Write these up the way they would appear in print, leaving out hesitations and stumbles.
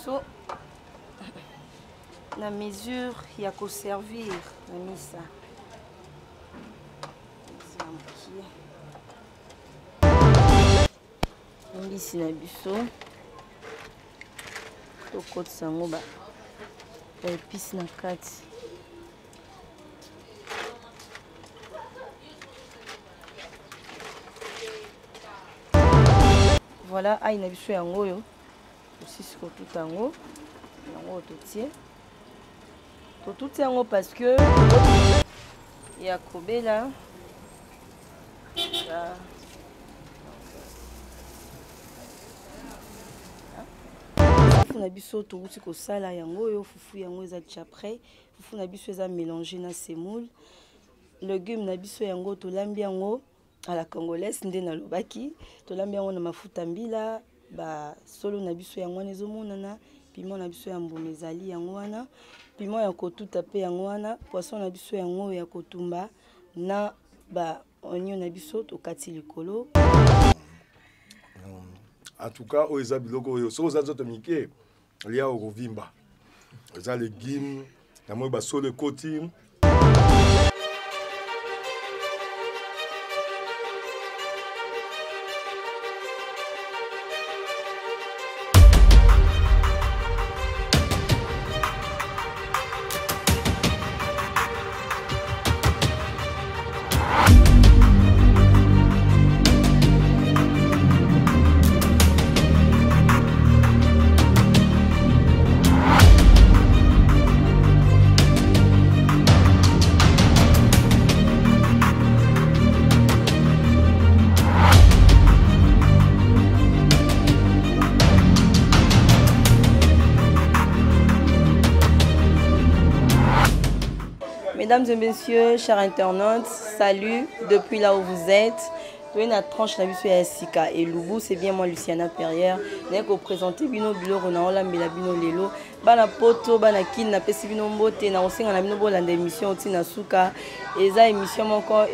biso na mesure ya koservir na misa. Mbisi na biso tokotisa yango ba épice na kati. Voilà, ail na biso yango oyo tosisi kotuta yango, yango oyo totie, totuti yango parce que ya kobela. Fufu na biso towuti kosala yango oyo, fufu yango eza déjà prêt. Fufu na biso eza mélangé na semoule, légume na biso yango tolambi yango à la congolaise nde nalobaki, tolambi yango na mafuta mbila, ba solo na biso yango wana ezomonana, piment na biso ya mbuma ezali yango wana, piment ya kotuta pe yango wana, poisson na biso yango ya kotumba na ba oignon na biso tokati likolo. En tout cas oyo eza biloko oyo soki oza nzoto mike lia okovimba, eza légume na moi basolo ekoti. Mesdames et messieurs, chers internautes, salut depuis là où vous êtes. Toye na tranche na biso ya sika elubu, c'est bien moi Luciana Perrière. Naye ko présenter bino biloko na olambela bino lelo. Bana poto, bana kin, na pesi bino mbote, na osenga na bino bolanda émission oti na suka. Eza émission moko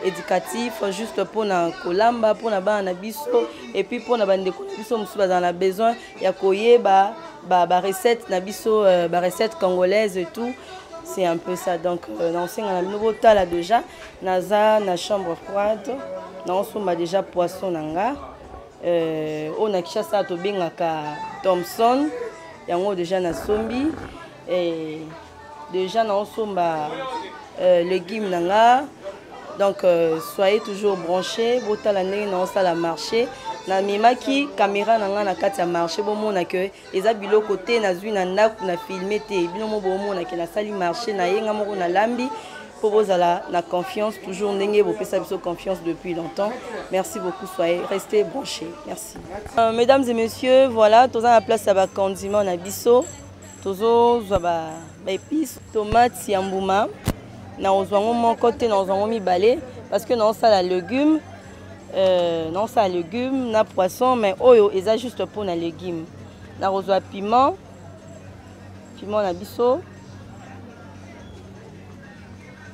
éducatif juste pona kolamba, pona bana na biso et puis pona bandeko na biso mosusu bazala na besoin ya koyeba ba recette na biso, ba recette congolaise et tout. C'est un peu ça. Donc na osenga na bino botala déjà naza na chambre froide, na osomba déjà poisson na nga. Oyo na Kinshasa tobengaka Thomson, yango déjà nasombi. Et déjà na osomba légumes na nga. Donc soyez toujours branchés, botala ndenge na osala marché. Na mimaki caméra na nga na kati ya marché, bomona que eza biloko te nazwi na ndako na filmer te. Bino mo bomona que nasali marché na ye nga moko na lambi po bozala na confiance toujours ndenge bopesa biso confiance depuis longtemps. Merci beaucoup, soyez restez branchés. Merci. Mesdames et messieurs, voilà, toza na place ya ba condiments na biso. Tozozwa ba épices, tomate ya mbuma na ozwa ngo moko te, na ozwa ngo mibale parce que na osala légumes, na osala légumes na poisson, mais oyo eza juste pour na légumes. Na kozwa piment, piment na biso.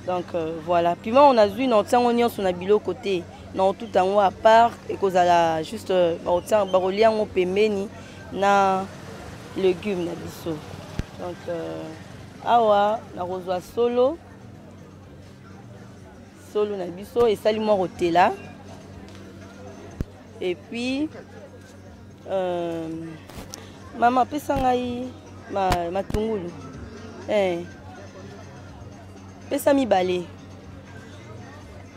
Donc voilà, piment on a zui na otiango nyonso na biloko te, na otuta yango à part ekozala juste ba otia, ba kolia yango pembeni na légumes na biso. Donc awa na kozwa solo, solo na biso esali mwa kotela. Et puis mama pesa ngai matungulu. Pesa mibale.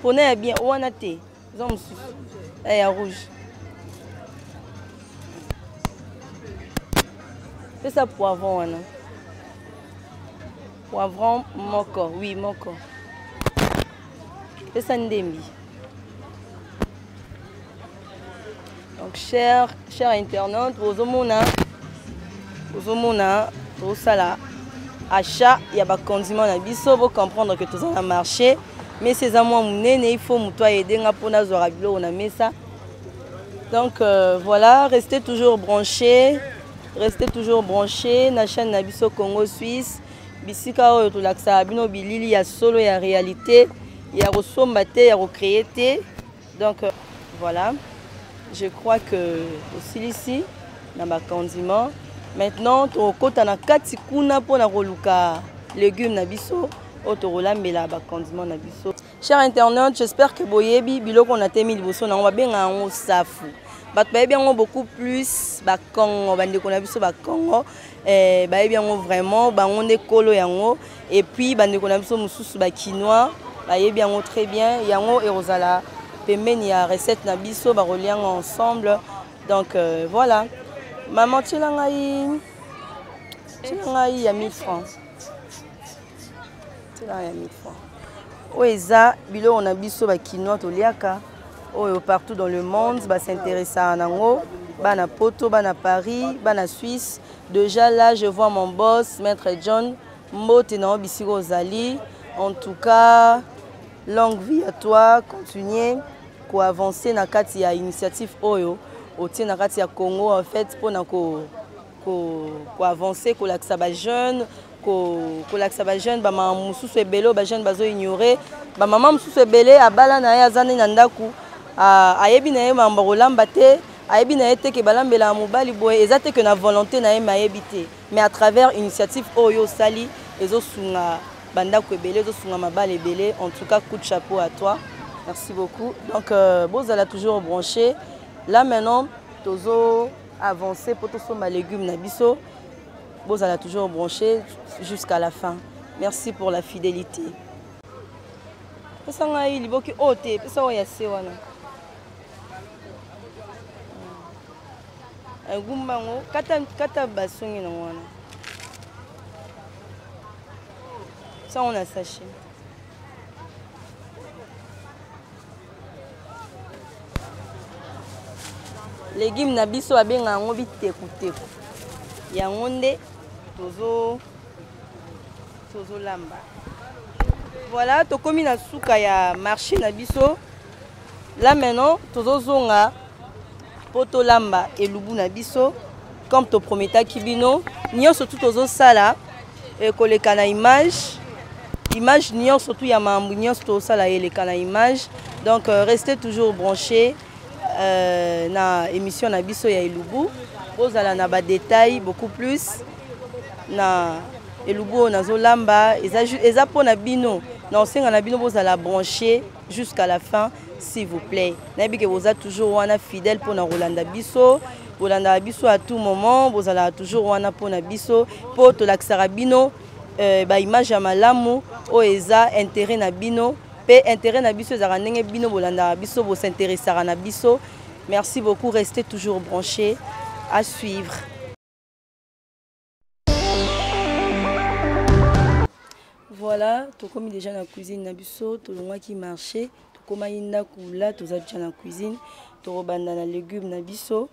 Pona ya bien wana te. Eza mosusu. Ya rouge. Pesa poivron wana. Poivron moko, oui moko. Pesa ndembi. Donc cher internaute, ozomona tosala achat ya ba condiments na biso, bo comprendre que toza na marché, mais c'est moi munene, il faut muto aider nga pona zwa biloko na mesa. Donc voilà, restez toujours branchés, restez toujours branchés na chaîne na biso Congo Suisse. Bisika oyo tolakisaka bino bilili ya solo ya réalité, ya kosomba te, ya kocréer te. Donc voilà, je crois que osilisi na ba condiments. Maintenant tokokota na kati kuna mpona koluka légume na biso oyo tokolambela bacondiment na biso. Cher internaute, j'espère que boyebi biloko na temi liboso nango babenga yango safu. Bato bayebi yango beaucoup plus bakongo, bandeko na biso bakongo eh, bayebi yango vraiment, bango nde kolo yango. Et puis bandeko na biso mosusu bakinois bayebi yango très bien. Yango ekozala pembeni ya recette na biso, bakolia yango ensemble. Donc voilà. Maman, tiela ngai ya 1000 francs. Tiela ngai ya 1000 francs. Oyo eza biloko na biso bakinois toliaka, oyo partout dans le monde bas'intéressaka nango, bana Poto, bana Paris, bana Suisse. Déjà là je vois mon boss Maître John, mbote na bisiko ozali. En tout cas, longue vie à toi, continuez ko avancer na kati ya initiative oyo otie na kati ya Congo en fait pona ko ko ko avancer, kolakisa ba jeunes, ko kolakisa ba jeunes ba mama mosusu ebele oyo ba jeunes bazo ignorer, ba mama mosusu ebele abala na ye aza nde na ndaku, ayebi na ye mambo kolamba te, ayebi na ye te ke balambela mobali boye, eza te ke na volonté na ye mais ayebi te. Mais à travers initiative oyo osali ezosunga bandako ebele, ezosunga mabala ebele. En tout cas, coup de chapeau à toi, merci beaucoup. Donc bozala toujours branché. Là maintenant tozo avancer po tosomba légumes na biso. Bozala toujours branché jusqu'à la fin. Merci pour la fidélité. Pesa ngai liboki oyo te, pesa oyo ya se wana. Gumba yango, kata, kata basongi nango wana. Ça on a sachet. Légumes na biso abenga yango bitekuteku. Yango nde tozo lamba. Voilà, tokomi na suka ya marché na biso. Là maintenant, tozo zonga po tolamba elubu na biso comme to prometaki bino. Nyonso tout tozo sala ekoleka na image. Image nyonso tout ya mambu nyonso tozosala eleka na image. Donc restez toujours branchés na émission na biso ya elubu. Bozala na ba détails beaucoup plus na elubu oyo nazolamba. Eza mpo na bino, na osenga na bino bozala branché jusqu'à la fin, s'il vous plaît. Nayebi ke boza toujours wana fidèle mpo na kolanda biso, bolandaka biso à tout moment, bozalaka toujours wana mpo na biso, mpo tolakisaka bino ba image ya malamu oyo eza intérêt na bino, mpe intérêt na biso ezalaka ndenge bino bolandaka biso, bos'intéressaka na biso. Merci beaucoup, restez toujours branchés, à suivre. Voilà, tokomi déjà na cuisine na biso, tolongwaki marché, tokomaki ndako la, toza déjà na cuisine, tokobanda na légumes na biso,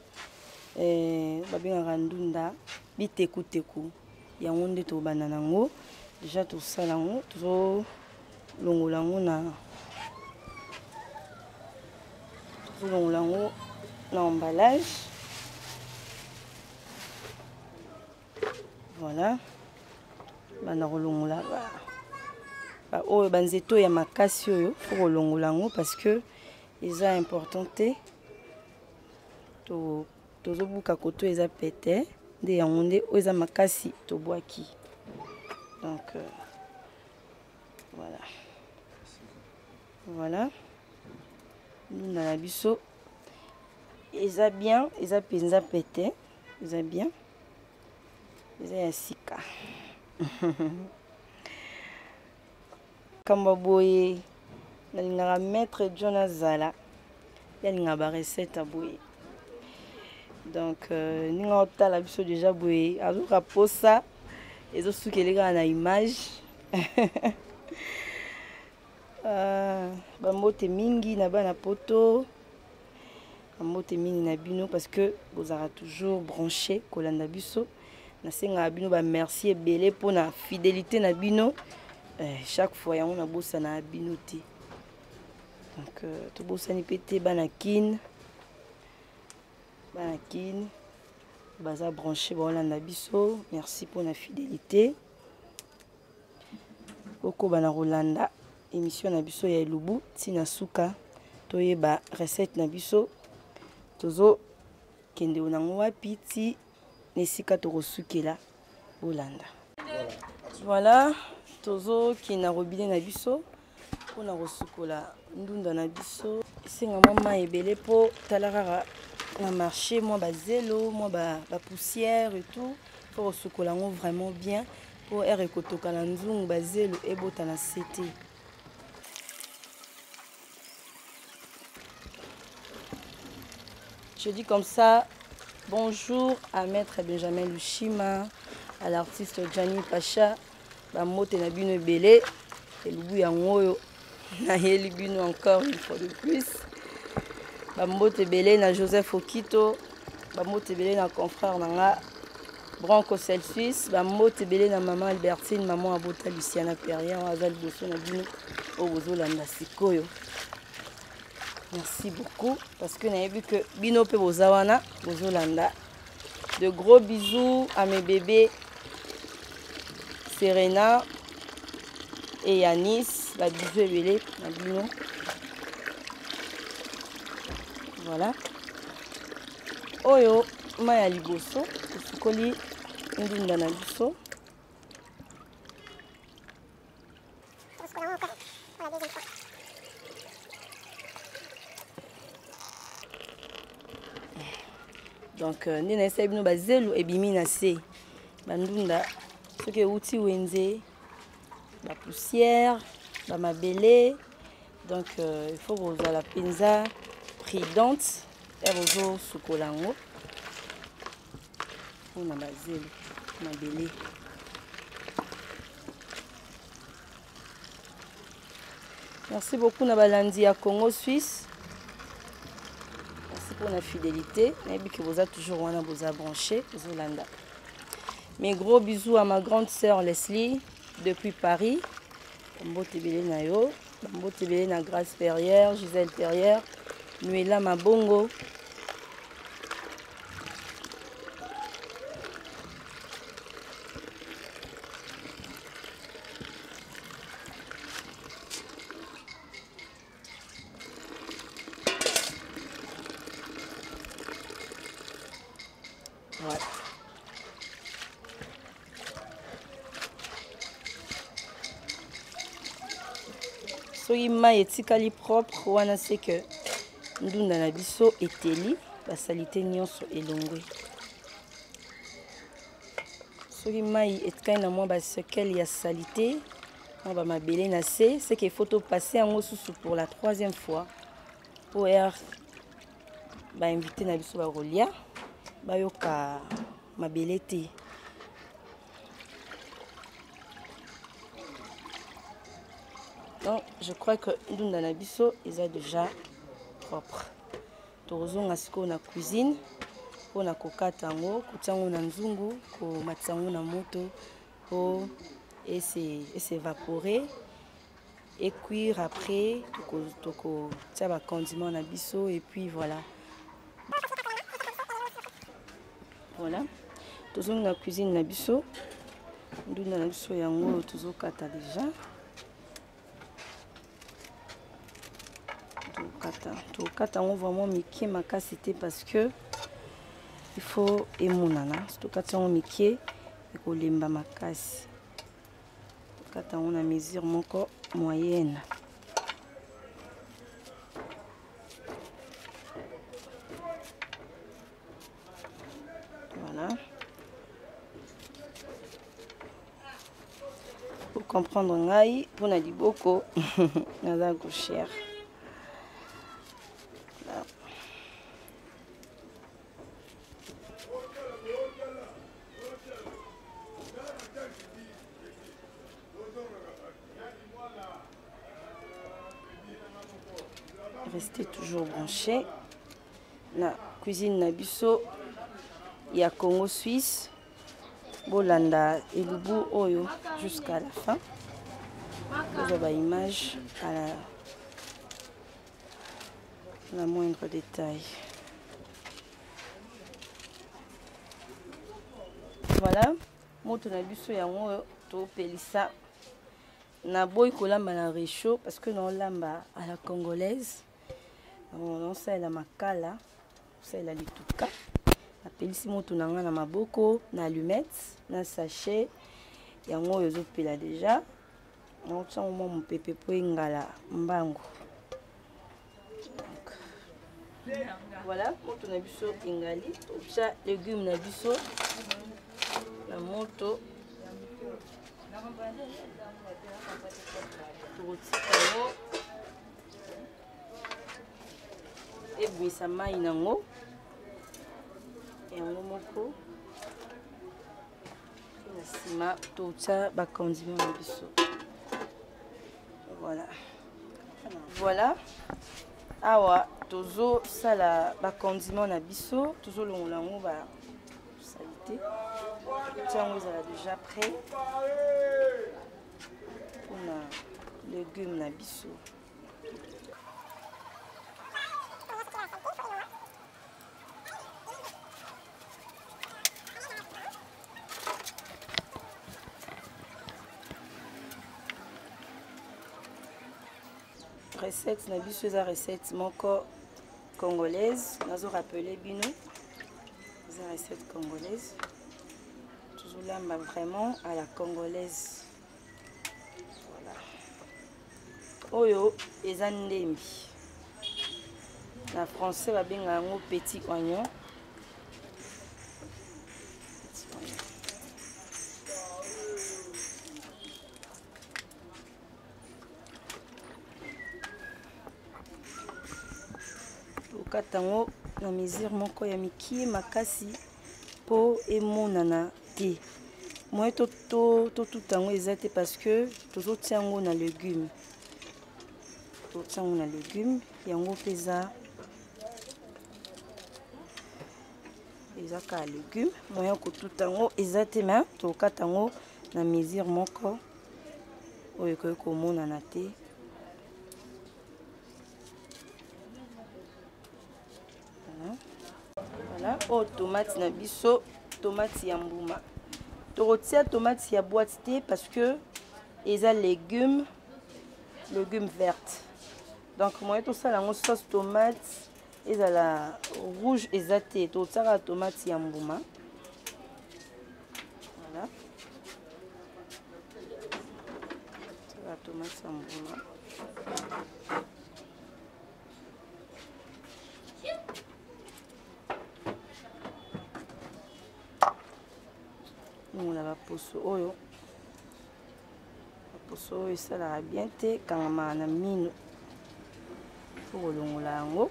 babengaka ndunda, bitekuteku. Yango nde tokobanda nango, déjà tosala yango, tozolongola yango na, tozolongola yango na emballage. Voilà, banda kolongola ba oyo ba nzeto ya makasi oyo, faut kolongola yango parce que eza important te. Tozobuka koto eza pete nde yango nde oyo eza makasi tobwaki. Donc voilà, voilà ndunda na biso eza bien, eza mpenza pete, eza bien, eza ya sika. Kamba boye nalingaka maître John azala, ye alingaka ba recette ya boye. Donc ndenge otala biso déjà boye azoka posa ezosukeli kaka na image. Bambote mingi na bana poto, bambote mingi na bino parce que bozalaka toujours branché kolanda biso. Nasengaka bino ba merci ebele mpona fidélité na bino. Chaque fois yango nabosana na bino te. Donc tobosani mpe te bana Kin, bana Kin baza branché baolanda biso. Merci mpona fidélité. Okoba na kolanda émission na biso ya elubu ntina suka, toyeba recette na biso tozokende nango wapi ti. Na esika tokosukela, bolanda. Voilà, tozokende na robinet na biso mpona kosukola ndunda na biso. Esenga mwa mai ebele mpo tala kaka na marché, mwa bazelo, mwa bapoussière et tout. Mpo kosukola yango vraiment bien, mpo ere ekotoka na nzungu, bazelo ebota na se te. Je dis comme ça, bonjour à Maître Benjamin Lushima, à l'artiste Gianni Pacha, bamote na bino ebele, elubu yango oyo nayeli bino encore une fois de plus. Bambote ebele na Joseph Okito, bambote ebele na confrère na nga Branco Celsius, bambote ebele na maman Albertine, maman abota Luciana Perrier, oyo aza liboso na bino oyo bozolanda sikoyo. Merci beaucoup parce que nayebi que bino pe boza wana bozolanda. De gros bisous à mes bébés Serena et Yanis, ba bisous ebele na bino. Voilà. Oyo mai ya liboso tosukoli ndunda na biso. Donc nde nayesaki bino bazelu ebimi na se, bandunda soki euti wenze, bapoussière, bamabele. Donc il faut kozala mpenza prudente ere ozosukola yango mpona bazelu mabele. Merci beaucoup na balandi ya Congo Suisse. Merci pour la fidélité. Nayebi que boza toujours wana, boza branché, bozolanda. Mes gros bisous à ma grande sœur Leslie depuis Paris. Mbote ebele na yo, mbote ebele na Grâce Perrière, Gisèle Perrière, Nuela Mabongo. Ouais. Soki mai etikali propre wana, c'est que ndunda na biso eteli, basalite nyonso elongwe. Soki mai etikali na mwa basekele ya salite, mwa bamabele na se, c'est qu'il faut topasser yango susu pour la troisième fois po r bainvité na biso bakolia bayoka mabele te. Donc je crois que ndunda na biso eza déjà propre. Tokozonga sikoyo na cuisine mpona kokata yango, kotia yango na nzungu, komatisa yango na moto po es'évaporer et cuire. Après tokotia bacondiment na biso et puis voilà. Voilà, tozongi na cuisine na biso. Ndunda na biso yango tozokata déjà, tokata yango vraiment mike makasi te parce que il faut emonana. Tokati yango mike, ekolemba makasi. Tokata yango na mesure moko moyenne. Voilà. Pour comprendre ngai, mpona liboko naza gauchère. Restez toujours branchés na cuisine na biso ya Congo Suisse. Bolanda elubu oyo jusqu'à la fin. Bozwa ba image à la moindre détail. Voilà, moto na biso yango oyo topelisa. Naboyi kolamba na réchaud parce que naolamba à la congolaise. Naosalela makala, osalela lituka. Napelisi moto na ngai na maboko na allumette na sachet yango oyo ezopela deja. Nakotia yango mwa mopepe mpo engala mbangu. Donc, voilà, moto na biso engali. Totya legume na biso na moto. Tokotika yango ebimisa mai nango yango moko. Na nsima totya bacondiment na biso. Voilà. Voilà. Awa tozosala bacondiment na biso, tozolongola yango ba salité. Totia yango ezala déjà prêt mpona légume na biso. Recette na biso eza recette moko congolaise, nazo rappeler bino eza recette congolaise, tozolamba vraiment à la congolaise. Voilà. Oyo eza ndembi, na français babenga yango petit oignon. Petit oignon. Tokata yango na mesure moko ya mikie makasi po emonana te. Moyen totuta yango eza te parce que tozotia yango na légume. Totia yango na légume, yango mpe eza kaka légume. Moyen kotuta yango eza te, mais tokata yango na mesure moko oyo ekoki komonana te. Voilà. Oyo tomate na biso, tomate ya mbuma. Tokotia tomate ya boîte te parce que eza légume, légume verte. Donc moyen tosala yango sauce tomate ezala rouge eza te, totiaka tomate ya mbuma. Voilà. Totiaka tomate ya mbuma. Longola baposo oyo, baposo oyo esalaka bien te, ekangamaka na mino. Faut kolongola yango.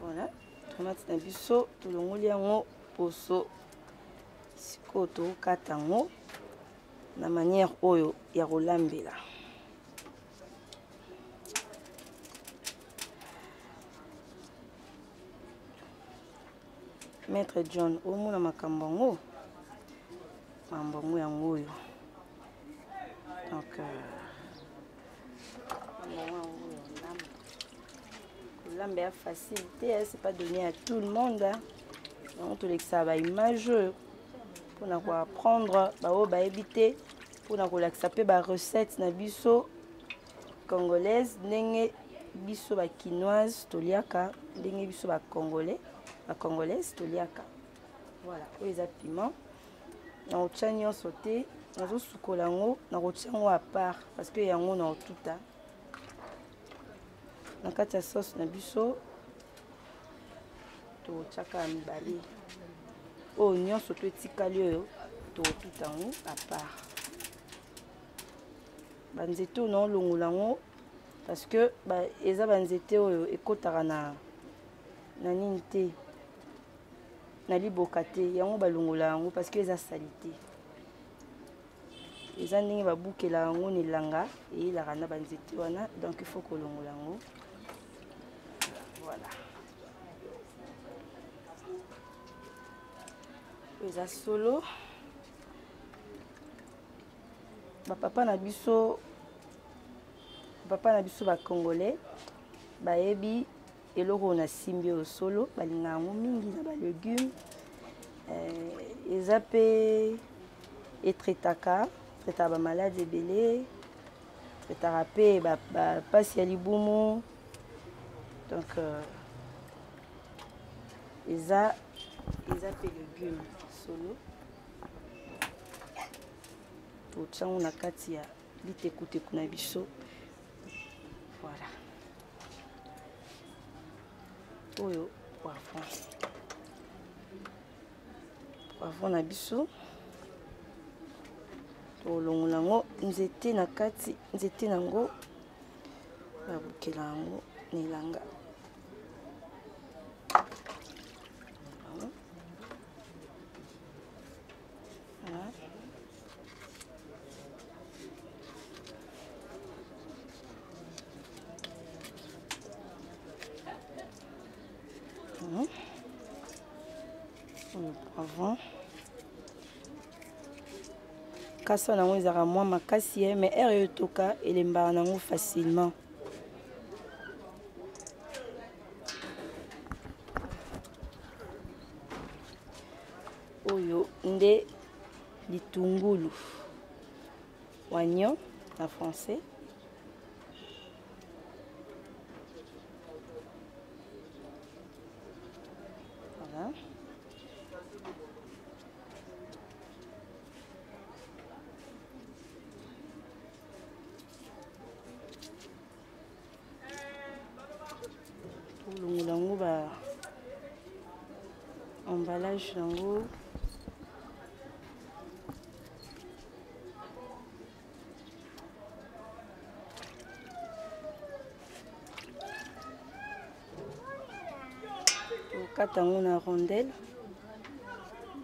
Voilà, tomate na biso tolongoli yango poso. Sikoyo tokata yango na manière oyo ya kolambela. Maître John, omona makambo yango, makambo yango yango oyo. Donc kolamba ya facile te, hein, c'est pas donné à tout le monde, hein. Donc tolekisaka ba image oyo mpona koapprendre baoyo bayebi te, mpona kolakisa mpe ba recette na biso congolaise, ndenge biso ba kinoise toliaka, ndenge biso ba congolais, ba congolaise toliaka. Voilà, oyo eza piment. Nakotia nyonso te, nazosukola yango, nakotia yango à part parce que yango nakotuta na kati ya sauce na biso. Tokotiaka ya mibale oyo nyonso to etikali oyo tokotuta yango à part. Banzete oyo naolongola yango parce que eza banzete oyo ekotaka na nini te, na liboka te, yango balongola yango parce que eza salité. Eza ndenge babukela yango na elanga, eyelaka na banzete wana, donc il faut kolongola yango. Voilà. Oyo eza solo. Ba papa na biso, papa na biso ba congolais bayebi eloko oyo nasimbi oyo solo, balingaka yango mingi na ba légumes. Eza pe Etraitaka, traitaka ba malade ebele, traitaka pe ba, ba pasi ya libumu. Donc euh, eza eza pe legume solo. Totia yango na kati ya litekuteku na biso. Voilà. Oyo poivron. Poivron na biso tolongola yango nzete na kati, nzete nango babukela yango na elanga. Voilà. Oyo poivron kasa nango ezalaka mwa makasi ye mais heure etoka elembaka nango facilement. Oyo nde litungulu, oignon na français. Voilà. Tolongola yango ba emballage yango. Tokata yango na rondelle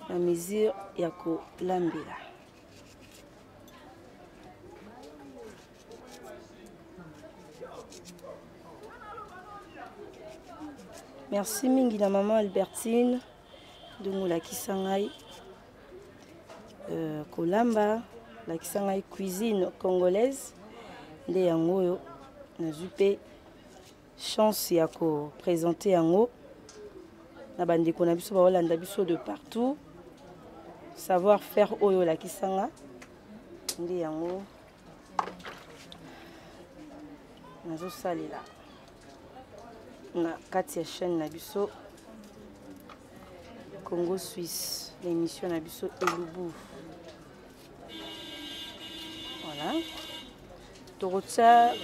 na mesure ya kolambela. Merci mingi na maman Albertine ndenge olakisa ngai kolamba, olakisa ngai cuisine congolaise nde yango oyo nazwi mpe chance ya ko présenter yango na bandeko na biso baolanda biso de partout. Savoir faire oyo olakisa nga nde yango nazosalela na kati ya chaîne na biso Congo Suisse, l'émission na biso Elubu. Voilà. Tokotia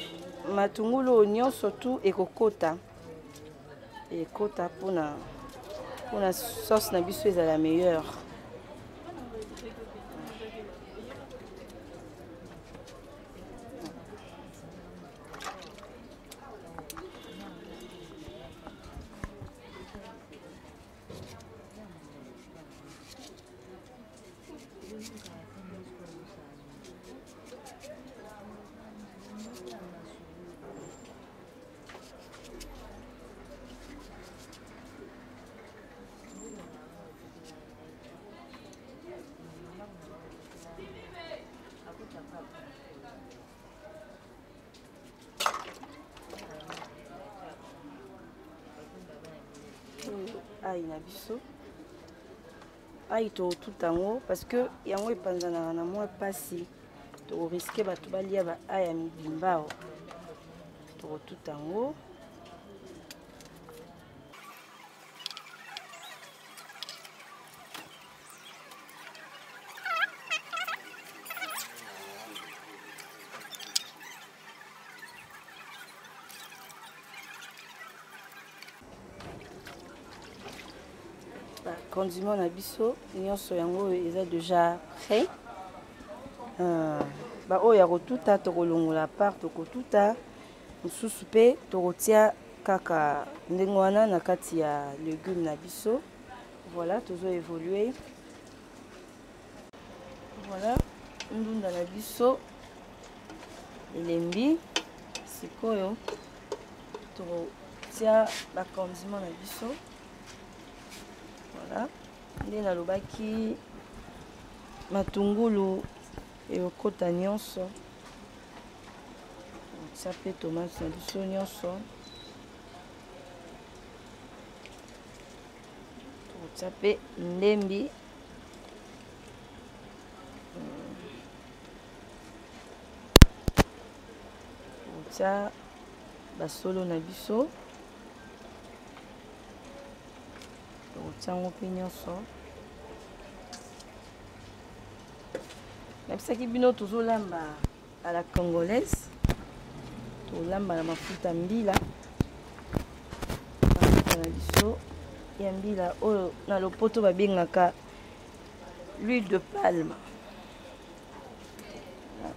matungulu oyo nyonso tu ekokota. Ekota mpona sauce na biso ezala meilleure. Ayi na biso ayi totuta yango parce que yango epanzanaka na mwa pasi, tokoriske bato balia ba ayi ya mibimba awa. Tokotuta yango. Condiment na biso nyonso yango oyo eza déjà prêt. Ba oyo ya kotuta tokolongola part, tokotuta mosusu mpe tokotia kaka ndenge wana na kati ya légume na biso. Voilà, tozo évoluer. Voilà, ndunda na biso elembi. Sikoyo tokotia ba condiment na biso. Voilà, nde nalobaki matungulu ekokota nyonso, tokotia mpe tomate na biso nyonso, tokotia mpe ndembi. Tokotia basolo na biso, tokotia yango mpe nyonso. Nayebisaki bino tozolamba à la congolaise, tolamba na mafuta mbila, mafuta na biso ya mbila oyo na lopoto babengaka l'huile de palme.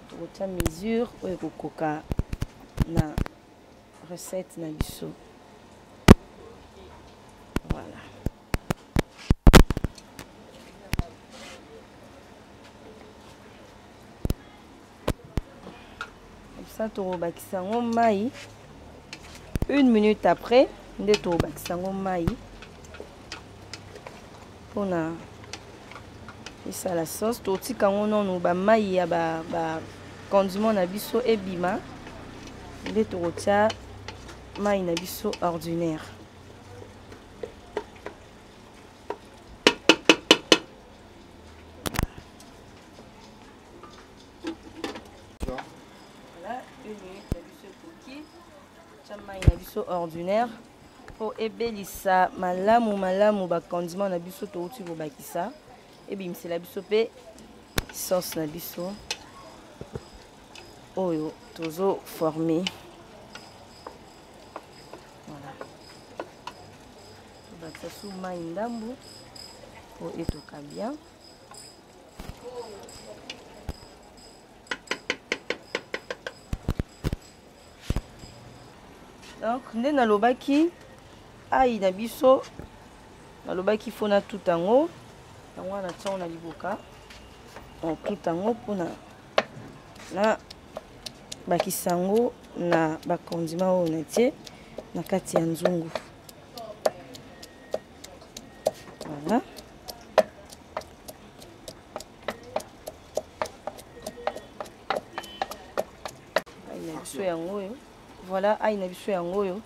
Tokotia mesure oyo ekokoka na recette na biso. Voilà. Comme ça tokobakisa yango mai une minute après nde tokobakisa yango mai mpona esala sauce. Totika yango nanu bamai ya ba condiment na biso ebima, nde tokotia mai na biso ordinaire. Voilà, une minute na biso ekoki, tia mai na biso ordinaire mpo ebelisa malamu malamu bacondiment na biso touti kobakisa, ebimisela biso mpe sauce na biso oyo tozo former. Voilà, tobakisa su mai ndambu mpo etoka bien. Donc nde nalobaki ai na biso, nalobaki fo natuta yango, yango wana natia na liboka, natuta yango mpona na bakisa yango na bakondima oyo natie na kati ya nzungu. Voilà. Ai na biso yango oyo. Voilà, ai na biso yango oyo.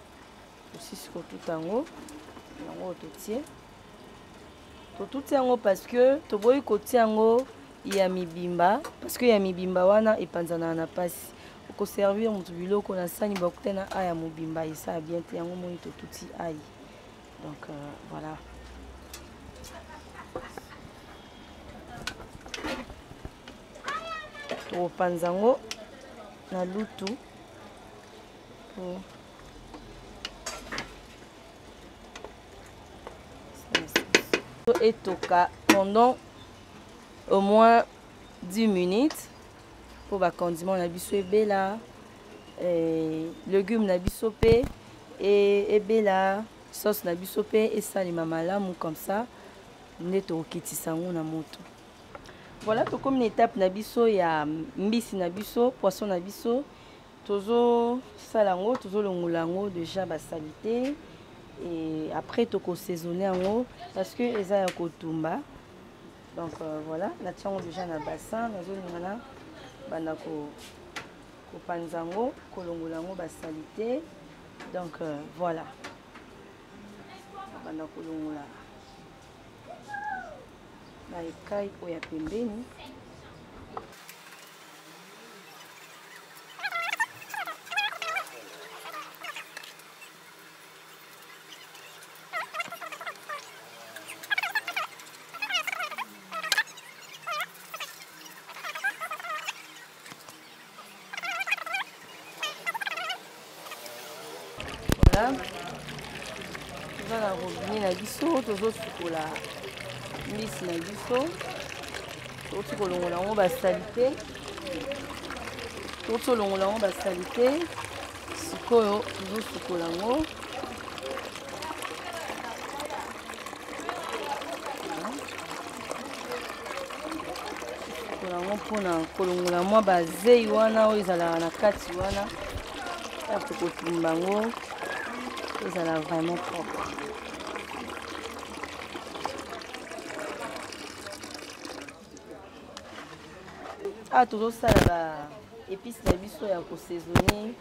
Tosisi kotuta yango. Yango oyo totie. Totuti yango parce que toboyi kotia yango ya mibimba, parce que ya mibimba wana epanzanaka na pasi. Okoservir moto biloko na sani bakute na aya mobimba esala bien te, yango moni totuti ai. Donc voilà. Tokopanza yango na lutu po etoka pendant au moins 10 minutes po ba condiment na biso ebela, légumes na biso pe ebela, sauce na biso pe esalema malamu, comme ça nde tokokitisa yango na moto. Voilà, tokomi na étape na biso ya mbisi na biso, poisson na biso. Tozosala yango, tozolongola yango déjà basalité, et après tokosaisonner yango parce que eza ya kotumba. Donc voilà, natia yango déjà na bassin, nazolinga na banda kopanza yango, kolongola yango basalité. Donc voilà, banda kolongola ba écaille oyo ya pembeni. Voilà. Toza na robinet na biso, tozosukola mbisi na biso, touti kolongola yango basalite, touti kolongola yango basalite, sikoyo tozosukola yango. Sukola yango mpona kolongola mwa bazei wana oyo ezalaka na kati wana, ya kokotumba yango ezala vraiment propre. Awa tozosala ba épices na biso ya kosaisonner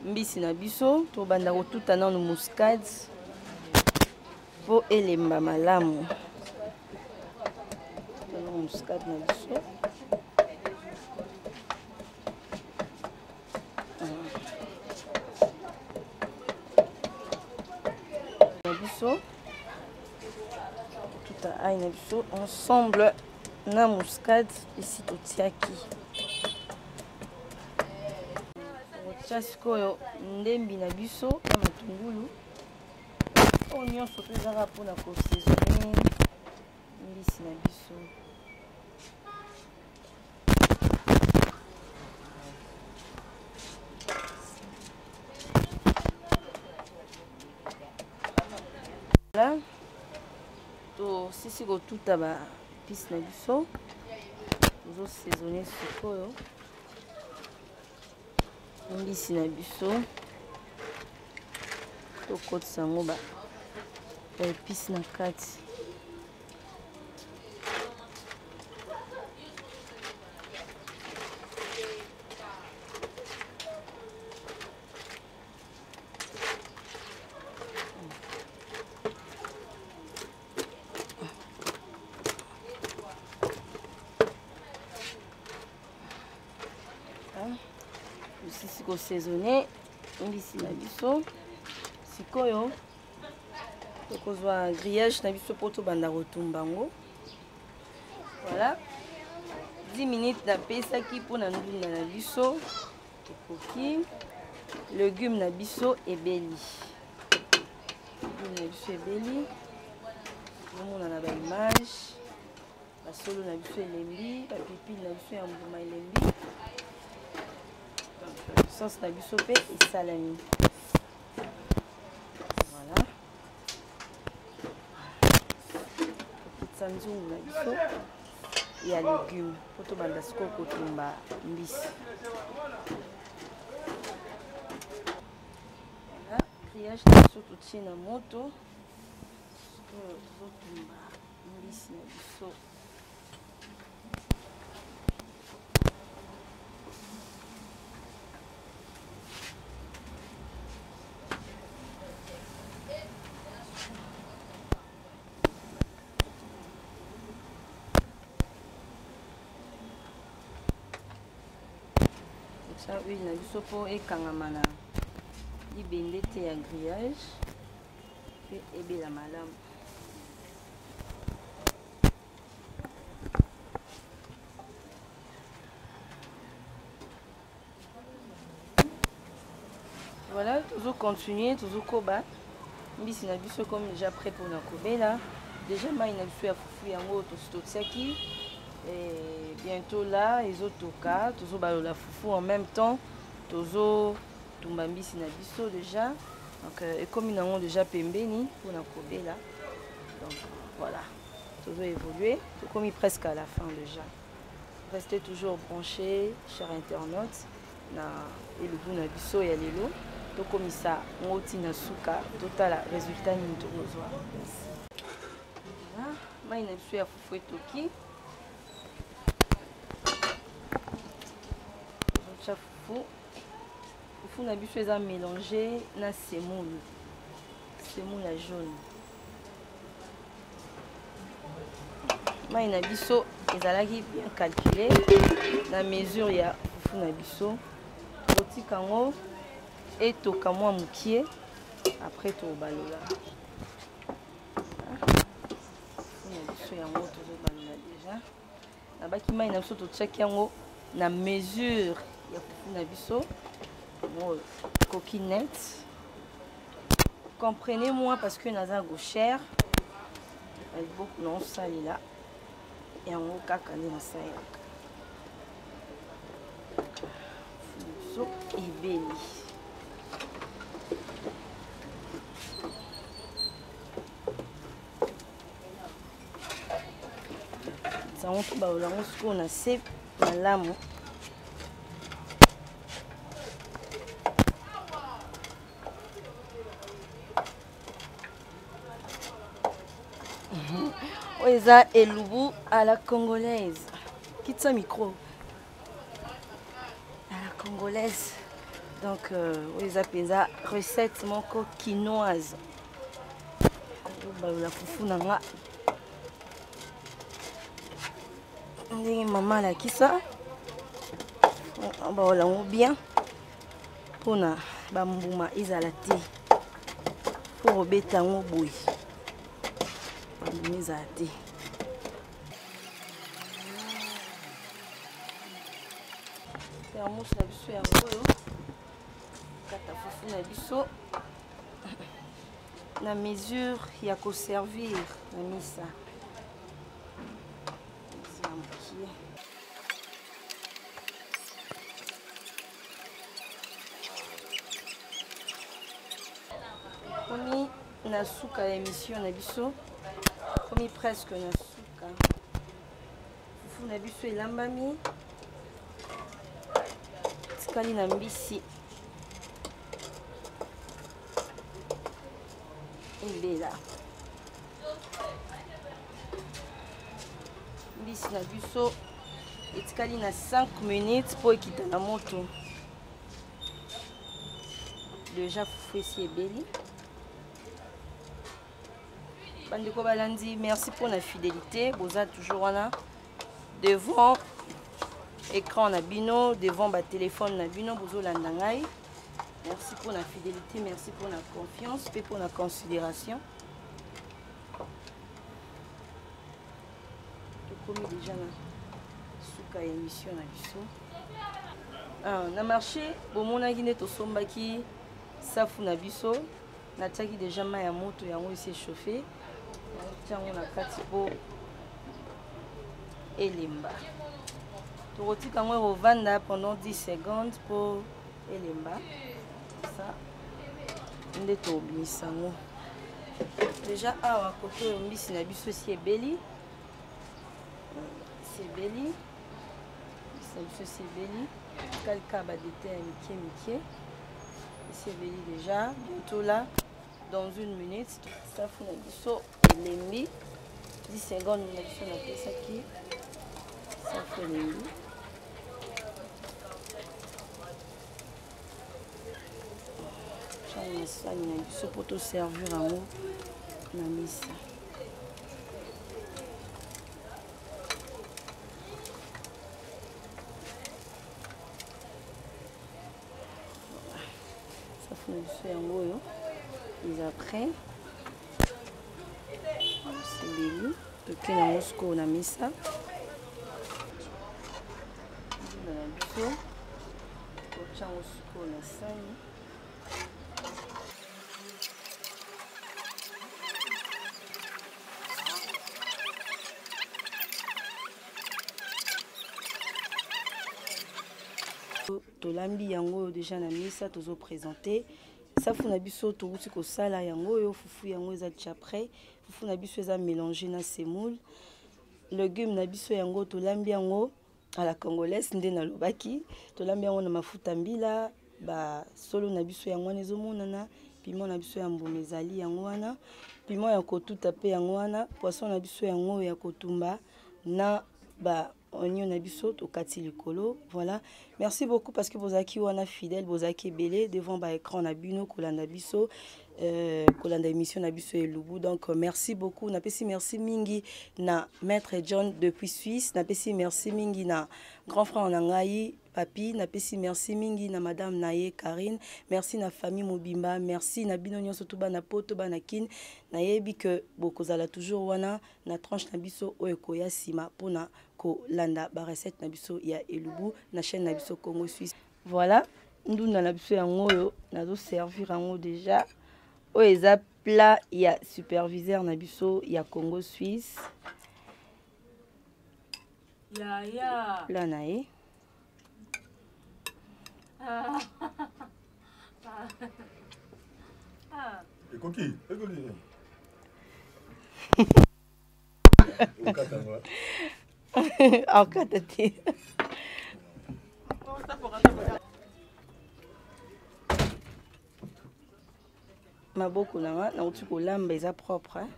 mbisi na biso. Tobanda kotuta nanu muscade po elemba malamu. Tona muscade na biso. Ail na biso ensemble na muscade esi totiaki. Tokotia sikoyo ndembi na biso na matungulu. Oyo nyonso mpe ezaka mpona kosaisonne mbisi na biso. Voilà. Tosisi kotuta ba épices na biso, tozo saisonner sikoyo mbisi na biso, tokotisa yango ba épices na kati. Osisi kosaisonne mbisi na biso, sikoyo tokozwa grillage na biso mpo tobanda kotumba yango. Voilà, 10 minutes napesaki mpona ndunda na biso ekoki. Legume na biso ebeli, legume na biso ebeli, ozomona na ba image, basolo na biso elembi, bapipili na biso ya mbuma elembi, sauce na biso mpe esalami. Voilà, tokitisa nzungu na biso ya legume mpo tobanda sikoyo kotumba mbisi. Voilà, grillage na biso totie na moto, sikoyo tozotumba mbisi na biso. Totya huile na biso mpo ekangama na libende te ya grillage mpe ebela malamu. Voilà, toujours continuer, toujours koba. Mbisi na biso comme déjà prêt pour na kobela. Déjà mai na biso ya fufu yango totiaki. Et bientôt là, ezotoka, tozo balola fufu en même temps, tozo tumba mbisi na biso déjà. Donc ekomi nango déjà pembeni pour na kobela. Donc voilà, tozo évoluer, tokomi presque à la fin déjà. Restez toujours branchés, chers internautes, na elubu na biso ya lelo. Tokomisa ngoti na suka, totala résultat nini tokozwa. Merci. Voilà, mai na biso ya fufu etoki. Totya fufu. Fufu na biso eza mélangé na semoule. Semoule ya jaune. Mai na biso ezalaki bien calculé na mesure ya fufu na biso. Totika yango etoka mwa mokie, après tobalola. Fufu na biso yango tozobalola déjà. Nabaki mai na biso totiaki yango na mesure ya fufu na biso. Bon, coquinette. Comprenez-moi parce que naza gauchère. Beaucoup non salela. Yango kaka nde nasalelaka. So ebeli. Sango tobalola yango sikoyo na se malamu. Oyo eza elubu à la congolaise. Quitte ça micro. À la congolaise. Donc, oyo eza mpenza recette moko quinoise. Balola fufu na nga. Ndenge mama alakisa. Baola yango bien. Mpona bambuma ezala te. Po kobeta yango boye. Bambuma ezala te. Thermos na biso yango oyo, kata fufu na biso na mesure ya koservir na misa. Ya mokie. Komi na suka ya émission na biso, komi presque na suka. Fufu na biso elambami, tikali na mbisi ebela. Mbisi na biso etikali na 5 minutes po ekita na moto. Déjà fufu esi ebeli. Bandeko balandi, merci pour la fidélité. Boza toujours wana devant écran na bino, devant ba téléphone na bino, bozolanda ngai. Merci pour la fidélité, merci pour la confiance et pour la considération. Tokomi déjà na suka ya émission na biso. Ah, na marché bomonaki nde tosombaki safu na biso, natiaki déjà mai ya moto, yango esi échauffé, natia yango na kati po elemba. Tokotika yango ekovanda pendant 10 secondes po elemba. Ça nde tobimisa yango. Déjà awa kote oyo mbisi na biso esi ebeli, esi ebeli, mbisi na biso esi ebeli, kalika ba détail ya mike mike. Esi ebeli déjà, bientôt là dans une minute safu na biso elembi. 10 secondes na biso napesaki safu elembi. Tiango na sani na biso po toservir yango na misa. Safu na biso yango oyo eza prêt, osebeli, toke nango sikoyo na misa. Ndunda na biso totia yango sikoyo na sani. Tolambi yango oyo déjà na misa, tozo présenter safu na biso touti kosala yango oyo. Fufu yango eza déjà prêt. Fufu na biso eza mélangé na semoule. Légume na biso yango tolambi yango à la congolaise nde nalobaki, tolambi yango na mafuta mbila. Ba solo na biso yango wana ezomonana, piment na biso ya mbuma ezali yango wana, piment ya kotuta pe yango wana, poisson na biso yango ya kotumba na ba oignon na biso tokati likolo. Voilà, merci beaucoup parce que bozalaki wana fidèle, bozalaki ebele devant ba écran na bino kolanda biso, kolanda émission na biso elubu. Donc merci beaucoup, napesi merci mingi na maître John depuis Suisse, napesi merci mingi na grand frère na ngai Papi, napesi merci mingi na madame Naye Karine, merci na famille Mobimba, merci na bino nyonso tout bana poto bana kin. Nayebi que bokozala toujours wana na tranche na biso oyo ekoya sima pona kolanda ba recette na biso ya elubu na chaîne na biso Congo Suisse. Voilà, ndunda na biso yango oyo nazo servir yango déjà. Oyo eza plat ya superviseur na biso ya Congo Suisse. Ya, ya. Plat na ye. Ah. Ah. Ekoki, ekoki. Okata ngo. Akata te. Maboko na nga nauti kolamba eza propre, hein?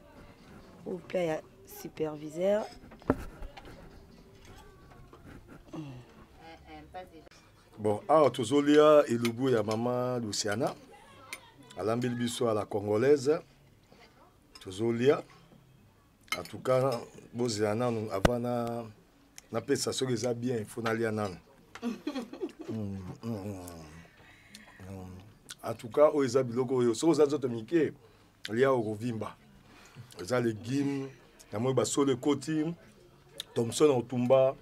Au plat ya superviseur. Bon, awa tozolia elubu ya mama Luciana, alambeli biso à la congolaise. Tozolia. En tout cas, bozela nanu avant na napesa soki eza bien, il faut nalia nanu. En tout cas, oyo eza biloko oyo soki oza nzoto mike, lia okovimba. Eza légume, namoni basolo ekoti, thomson otumba.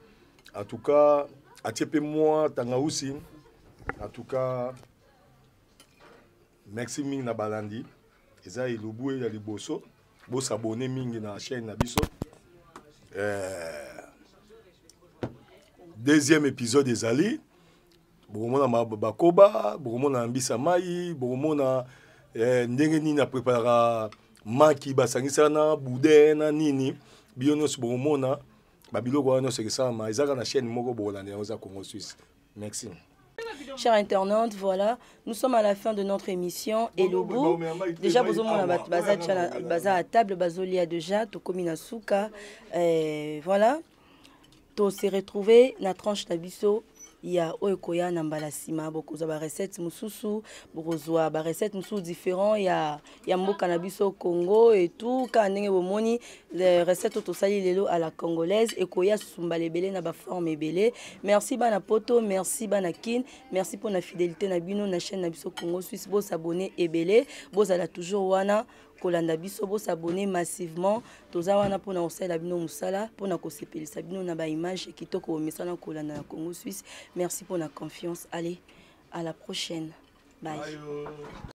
En tout cas, Atie mpe mwa tangausi. En tout cas, merci mingi na balandi. Eza elubu ya liboso. Bosabone mingi na chaîne na biso. Deuxième épisode ezali. Bokomona bakoba, bokomona mbisa mai, bokomona ndenge nini apreparaka maki basangisaka na boudin na nini. Bino nyonso bokomona babiloko wana nyonso ekesalama. Ezaka na chaîne moko bokolanda yango, eza Congo Suisse. Merci. Chers internautes, voilà, nous sommes à la fin de notre émission Elubu. Déjà, bozomona baza baza à table, bazolia déjà, tokomi na suka. Voilà, to se retrouver na tranche na biso ya oyo ekoya na mbala nsima. Bokozwa barecette mosusu, bokozwa barecette mosusu différent ya mboka na biso Congo et tout. Kaka ndenge bomoni recette oyo tosali lelo à la congolaise, ekoya susu mbala ebele na baforme ebele. Merci bana Poto, merci bana Kin, merci mpona fidélité na bino na chaîne na biso Congo Suisse. Bosabone ebele, bozala toujours wana kolanda biso, bosabone massivement. Toza wana mpona kosalela bino mosala, mpona kosepelisa bino na baimage kitoko bomesana kolanda na Congo Suisse. Merci mpona confiance. Allez, à la prochaine, bye, bye.